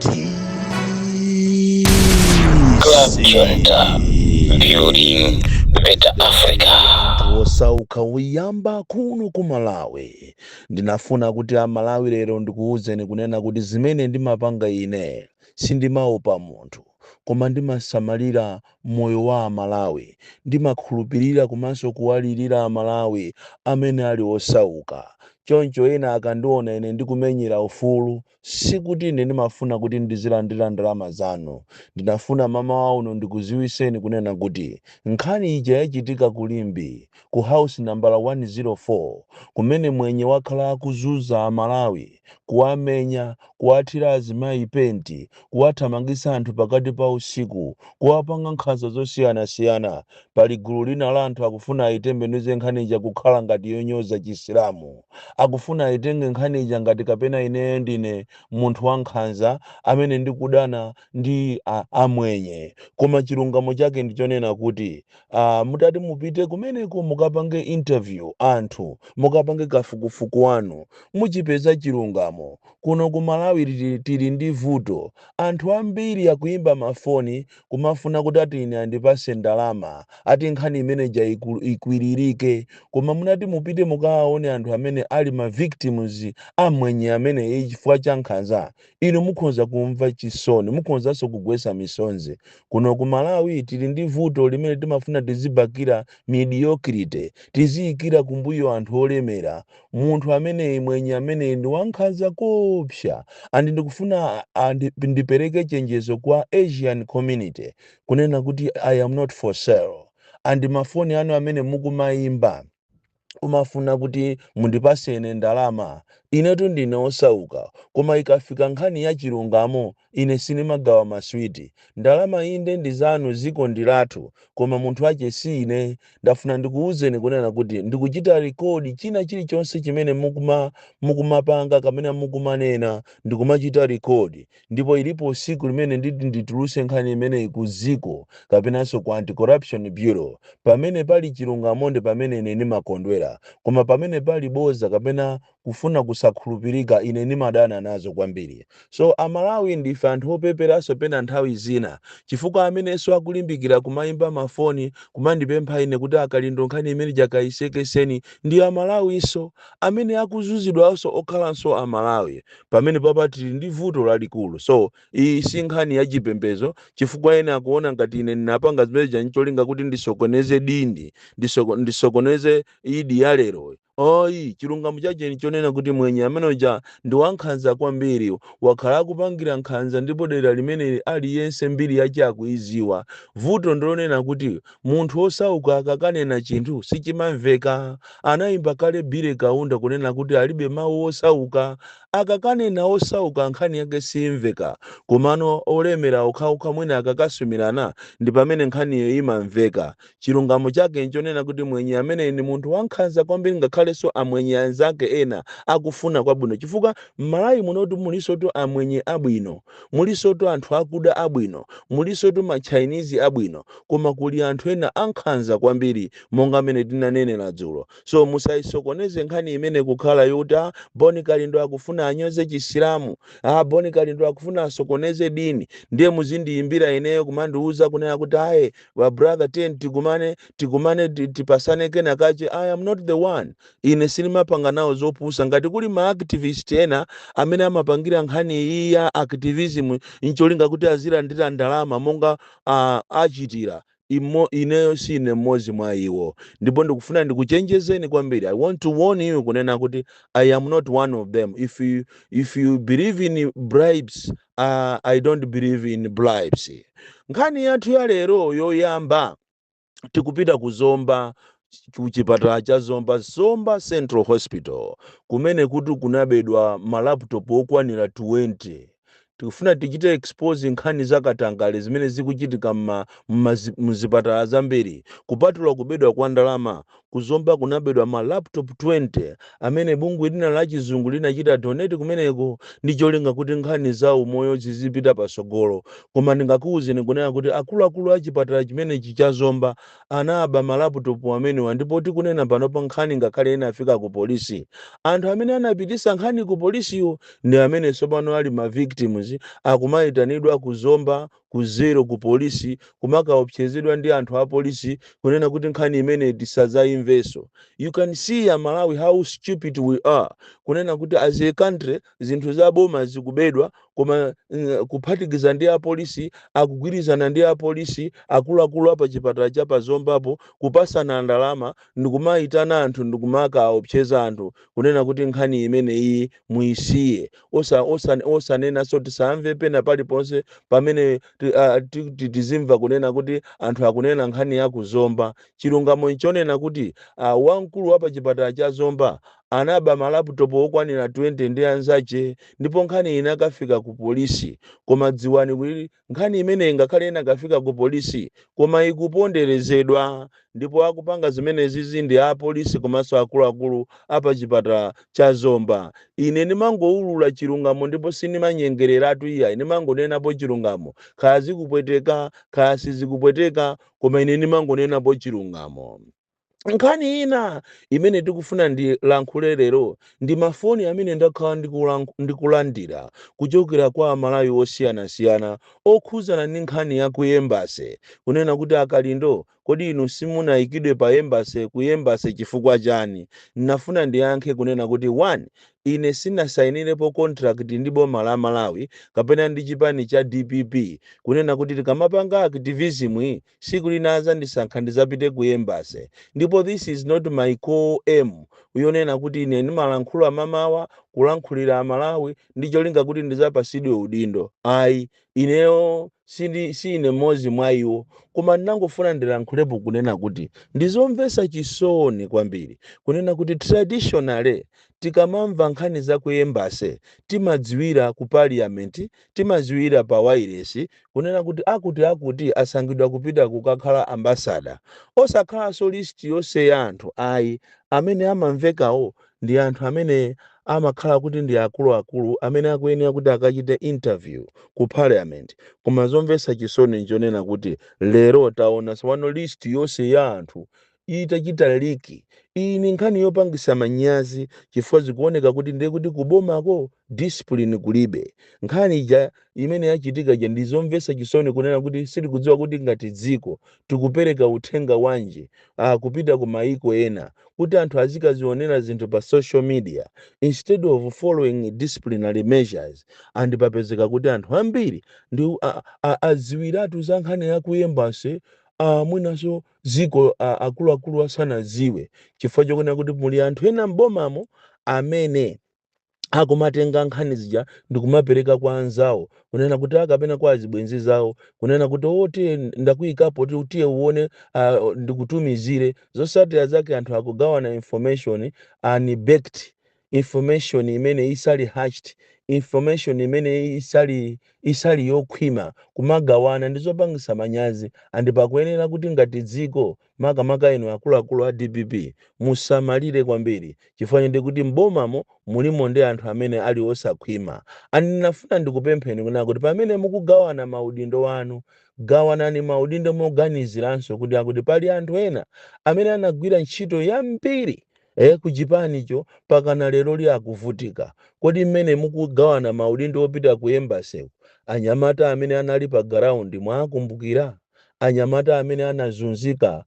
Club Junta, building better Africa. Anthu osauka uyamba kuno ku Malawi. Ndinafuna kuti Amalawi lero ndikuwuzeni kunena kuti zimene ndimapanga ine, sindimaopa munthu, koma ndimasamalira moyo wa Amalawi. Ndimakhulupirira komanso kuwalirira Amalawi amene ali osauka. Choncho ena akandiona ine ndikumenyera ufulu, sikuti ine ndimafuna kuti ndizilandira ndalama zanu. Ndinafuna mmawa uno ndikuziwiseni kunena kuti nkhani ija yachitika ku Limbe, ku house nambala 104, kumene mwenye wakhala akuzunza Amalawi, kuwamenya, kuwathira azimayi penti, kuwathamangitsa anthu pakati pa usiku, kuwapanga nkhanza zosiyanasiyana, pali gulu lina la anthu akufuna ayitembenuze nkhani ija kukhala ngati yonyoza Chisilamu. Akufuna ayitenge nkhani ija ngati kapena ineyo ndine munthu wankhanza amene ndikudana ndi amwenye. Koma chilungamo chake ndichonena kuti mutati mupite kumeneko, mukapange interview anthu, mukapange kafukufuku wanu, muchipeza chilungamo. Kuno ku Malawi tili ndi vuto. Anthu ambiri akuyimba mafoni kumafuna kuti ati ine andipase ndalama, ati nkhani imeneja ikwiririke. Koma munati mupite mukawaone anthu amene ali ma victims amwenye amene chifukwa cha nkhanza, inu mukhoza kumva chisoni, mukhozanso kugwesa misonzi. Kuno ku Malawi tili ndi vuto limene timafuna tizibakira mediocrity, tiziyikira kumbuyo anthu olemera. Munthu amene mwenye amene ndi wankhanza kopsa, and ndikufuna ndipereke chenjezo kwa Asian community kunena kuti I am not for sale. And mafoni anu amene mukumayimba umafuna kuti mundipase ine ndalama, inetu ndine osauka. Koma ikafika nkhani ya chilungamo, ine sindimagawa maswiti. Ndalama inde ndi zanu, ziko ndi lathu, koma munthu ache si ine. Ndafuna ndikuwuzeni kunena kuti ndikuchita record china chilichonse chimene mukumapanga kapena mukumanena. Ndikumachita record, ndipo ilipo siku limene nditi ndituluse nkhani imeneyi ku ziko kapenanso ku Anti-Corruption Bureau. Pamene pali chilungamo ndi pamene ine ndimakondwera, koma pamene pali boza kapena kufuna kusakhulupirika, ine ndimadana nazo kwambiri. So Amalawi ndife anthu opeperanso pena nthawi zina, chifukwa amenenso akulimbikira kumayimba mafoni kumandipempha ine kuti, "Akalindo, nkhani imene jakayisekeseni," ndi Amalawinso amene akuzunzidwanso okhalanso Amalawi. Pamene papa tili ndi vuto lalikulu. So iyi si nkhani ya chipembedzo, chifukwa ena akuona ngati ine ndinapanga zimene ncholinga kuti ndisokoneze dini, ndisokoneze Idi ya lero. Oyi, chilungamo chache nchonena kuti mwenye amene uja ndi wankhanza kwambiri, wakhala akupangira nkhanza, ndipo dera limene aliyense mbiri yache akuiziwa. Vuto ndilonena kuti munthu osauka akakanena chinthu sichimamveka. Anayimba kale Billy Kaunda kunena kuti alibe mawu osauka. Akakanena osauka, nkhani yake simveka, komano olemera okhaokha mwina akakasumirana ndi pamene nkhaniyo imamveka. Chilungamo chake nchonena kuti mwenye amene ndi munthu wankhanza kwambiri, ngakhalenso amwenye anzake ena akufuna kwabwino, chifukwa m'Malawi munotu mulisotu amwenye abwino, mulisotu anthu akuda abwino, mulisotu ma Chinese abwino, koma kuli anthu ena ankhanza kwambiri monga amene tinanenera dzulo. So musayisokoneze nkhani imene kukhala yoti, "Ah, Boni Kalindo akufuna anyoze Chisilamu. Ah, Boni Kalindo akufuna asokoneze dini." Ndiye muzindiyimbira ineyo kumandiuza kunena kuti, "Aye wa brother, tiye tikumane, tikumane, tipasane kena kache." I am not the one. Ine sindimapanga nawo zopusa. Ngati kuli ma activist ena amene amapangira nkhani iyi ya activism ncholinga kuti azilandira ndalama monga achitira ineyo sine mmodzi mwa iwo. Ndipo ndikufuna ndikuchenjezeni kwambiri. I want to warn you kunena kuti I am not one of them. If you believe in bribes, I don't believe in bribes. Nkhani yathu ya lero yoyamba, tikupita ku Zomba, ku chipatala cha Zomba, Zomba Central Hospital, kumene kuti kunabedwa ma laptop okwanira 20. Tikufuna tichite expose nkhani zakatangale zimene zikuchitika mzipatala zambiri. Kupatula kubedwa kwa ndalama, kuzomba kunabedwa ma laptop 20 amene bungwe lina la chizungu linachita donate kumeneko ndi cholinga kuti nkhani za umoyo zizipita pasogolo. Koma ndingakuwuzeni kunena kuti akuluakulu a chipatala chimenechi cha Zomba anaba ma laptop amenewa, ndipo tikunena panopa nkhani ngakhale ena afika ku polisi. Anthu amene anapitisa nkhani ku polisiyo ndi amene tsopano ali ma victims. politicians akumayitanidwa kuzomba ku zero ku polisi, kumakaopsezedwa ndi anthu a polisi kunena kuti nkhani imene tisadzayimvenso. You can see, Amalawi, how stupid we are, kunena kuti as a country zinthu za boma zikubedwa, koma kuphatikiza ndi apolisi, akugwirizana ndi apolisi, akuluakulu apa chipatala cha pazombapo kupasana ndalama ndikumayitana anthu, ndikumakaopseza anthu kunena kuti nkhani imene iyi muyisiye, osanenanso, tisamve pena paliponse pamene tizimva kunena kuti anthu akunena nkhani ya kuzomba. Chilungamo nchonena kuti wamkulu wa pa chipatala cha Zomba anaba ma laptop okwanira 20 ndi anzace, ndipo nkhani inakafika ku polisi. Koma dziwani kuti nkhani imeneyi, ngakhale inakafika ku polisi, koma ikuponderezedwa, ndipo akupanga zimenezi ndi apolisi komanso akuluakulu apa chipatala cha Zomba. Ine ndimangoulula chilungamo ndipo sindimanyengereratu iya, ndimangonenapo chilungamo, kaya zikupweteka, kaya sizikupweteka, koma ine ndimangonenapo chilungamo. Nkhani ina imene tikufuna ndilankhule lero ndi mafoni amene ndakhala ndikulandira kuchokera kwa Amalawi osiyanasiyana okhuzana ndi nkhani ya ku embassy, kunena kuti, "Akalindo, kodi inu simunayikidwe pa embassy, ku embassy chifukwa chani?" Ndinafuna ndiyankhe kunena kuti, one, ine sinasayinirepo contract ndi boma la Malawi kapena ndi chipani cha DPP kunena kuti tikamapanga activism iyi, siku lina azandisankha ndizapite ku embassy. Ndipo this is not my core aim yonena kuti ine ndimalankhula mamawa kulankhulira Amalawi ndi cholinga kuti ndizapasidwe udindo. Ayi, ineyo sine mmodzi mwa iwo, koma ndinangofuna ndilankhulepo kunena kuti ndizomvetsa chisoni kwambiri kunena kuti traditionally tikamamva nkhani za ku embassy timadziwira ku parliament, timadziwira pa wireless kunena kuti akuti akuti asankhidwa kupita kukakhala ambassador, osakhalanso list yonse ya anthu ayi. Amene amamvekawo ndi anthu amene amakhala kuti ndi akuluakulu amene akuyenera kuti akachite interview ku parliament. Koma zomvetsa chisoni nchonena kuti lero taona tsopano list yonse ya anthu itachita leak. Iyi ni nkhani yopangisa manyazi, chifukwa zikuoneka kuti ndiye kuti kubomako discipline kulibe. Nkhani ija imene yachitika ija ndizomvetsa chisoni kunena kuti sitikudziwa kuti ngati dziko tikupereka uthenga wanji kupita ku maiko ena, kuti anthu azikazionera zinthu pa social media instead of following disciplinary measures. And papezeka kuti anthu ambiri ndi adziwiratu za nkhani ya ku embassy, mwinanso ziko akuluakulu asanadziwe, chifukwa chokuona kuti muli anthu ena m'bomamo amene akumatenga nkhani zija ndikumapereka kwa anzawo kunena kuti akapena kwa azibwenzi zawo kunena kuti, "O, tiye ndakuyikapo, tiye uone, ndikutumizire." Zotsatira zake anthu akugawana information, unbacked information imene isali hashed, information imene isali yokhwima, kumagawana. Ndizopangisa manyazi, and pakuyenera kuti ngati dziko, makamaka inu akuluakulu a DPP, musamalire kwambiri, chifukwa ndikuti mbomamo mulimo ndi anthu amene ali osakhwima. And ndinafuna ndikupempheni kunena kuti pamene mukugawana maudindo anu, gawanani maudindo moganiziranso kuti akuti pali anthu ena amene anagwira ntchito yambiri ku chipanicho, pakana lero li akuvutika. Kodi mmene mukugawana maudindo opita ku embassy, anyamata amene anali pa ground mwakumbukira? Anyamata amene anazunzika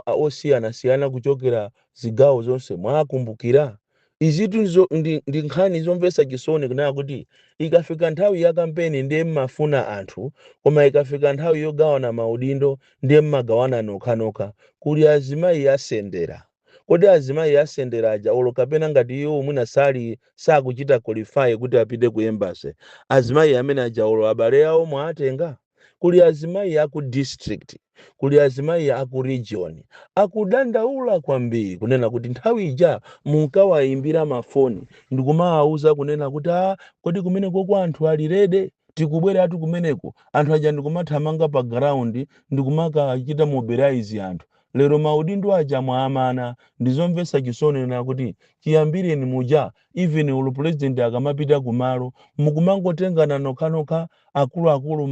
osiyanasiyana kuchokera zigawo zonse mwakumbukira? Izitu ndi nkhani zomvetsa chisoni kunena kuti ikafika nthawi ya kampeni ndiye mmafuna anthu, koma ikafika nthawi yogawana maudindo ndiye mmagawana nokhanokha. Kuli azimayi asendera. Kodi azimayi asendera aja, olo kapena ngati iwo mwina sali sakuchita qualify kuti apite ku embassy, azimayi amene aja olo abale awo mwatenga? Kuli azimayi aku district, kuli azimayi aku region akudandaula kwambiri kunena kuti nthawi ija munkawayimbira mafoni ndikumawawuza kunena kuti, "A, kodi kumeneko kwa anthu ali ready? Tikubweratu kumeneko." Anthu aja ndikumathamanga pa ground ndikumakachita mobilize anthu. Lero maudindo aja mwaamana. Ndizomvetsa chisoni na kuti chiyambireni muja, even ulu president akamapita kumalo, mukumangotengana nokhanokha. Akuluakulu,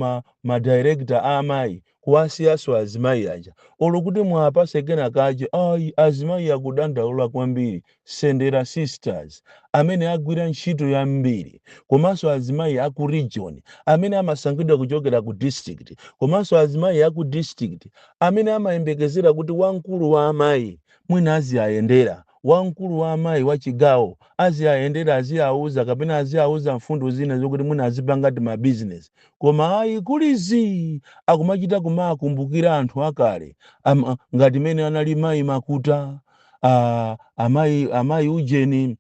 ma director a amayi, kuwasiyaso azimayi aja, olo kuti mwapase kenakache, ayi. Azimayi akudandaula kwambiri. Sendera Sisters amene agwira ntchito yambiri, komanso azimayi aku region amene amasankhidwa kuchokera ku district, komanso azimayi aku district amene amayembekezera kuti wamkulu wa amayi mwina aziyayendera, wamkulu wa amayi wa chigawo aziyayendera, aziyauza kapena aziyauza mfundo zina zokuti mwina azipanga ti mabizinesi. Koma ayi, kulizi akumachita kumakumbukira anthu akale, ngati mene anali mayi Makuta, amayi ujeni,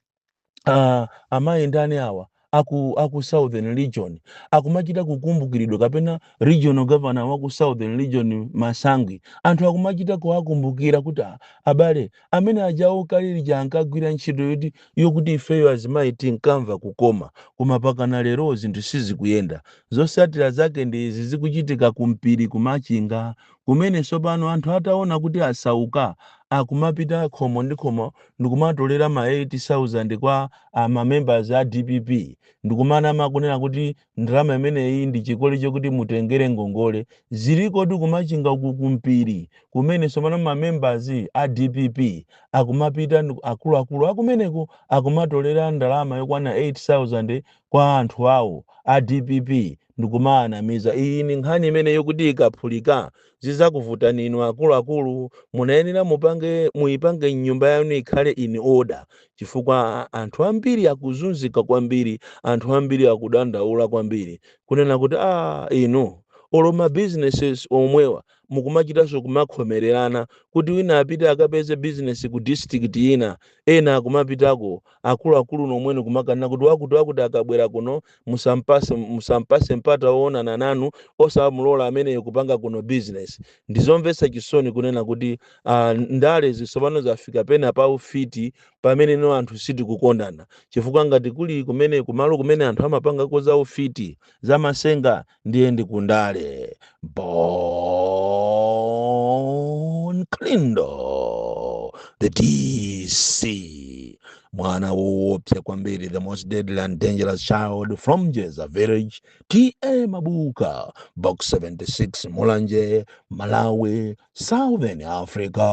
amayi ndani awa aku Southern Region, akumachita kukumbukiridwa, kapena regional governor waku Southern Region Masangwi. Anthu akumachita kuwakumbukira kuti, "Ah, abale amene ajawo kalili ankagwira ntchito yoti yokuti ifeyo azimayi tinkamva kukoma." Koma pakana lero zinthu sizikuyenda. Zosatira zake ndi izi zikuchitika kumpiri kumachinga, kumene tsopano anthu ataona kuti asauka, akumapita khomo ndi khomo ndikumatolera ma 80,000 kwa ma members a DPP, ndikumanama kunena kuti ndalama imeneyi ndi chikole chokuti mutengere ngongole. Ziliko ti kumachinga uku kumpiri, kumene tsopano ma members a DPP akumapita akuluakulu akumeneko akumatolera ndalama yokwana 8000 kwa anthu awo a DPP ndikumaanamiza. Iyi ni nkhani imene yokuti ikaphulika zizakuvutani inu akuluakulu. Munayenera mupange, muyipange nyumba yanu ikhale in order, chifukwa anthu ambiri akuzunzika kwambiri, anthu ambiri akudandaula kwambiri kunena kuti, ah, inu olo ma businesses omwewa mukumachitanso kumakhomererana kuti wina apite akapeze business ku district ina. Ena akumapitako, akuluakulu nomwene kumakana kuti wakuti wakuti akabwera kuno musampase mpata woonana nanu, osamulola ameneyo kupanga kuno business. Ndizomvetsa chisoni kunena kuti ndale zitsopano zafika pena pa ufiti, pamene no anthu sitikukondana, chifukwa ngati kuli kumene kumalo kumene anthu amapangako za ufiti, zamasenga, ndiye ndi kundale. Bon Kalindo, the DC, mwana woopsa kwambiri, the most deadly and dangerous child from Jeza Village, TA Mabuka, Box 76, Mulanje, Malawi, Southern Africa.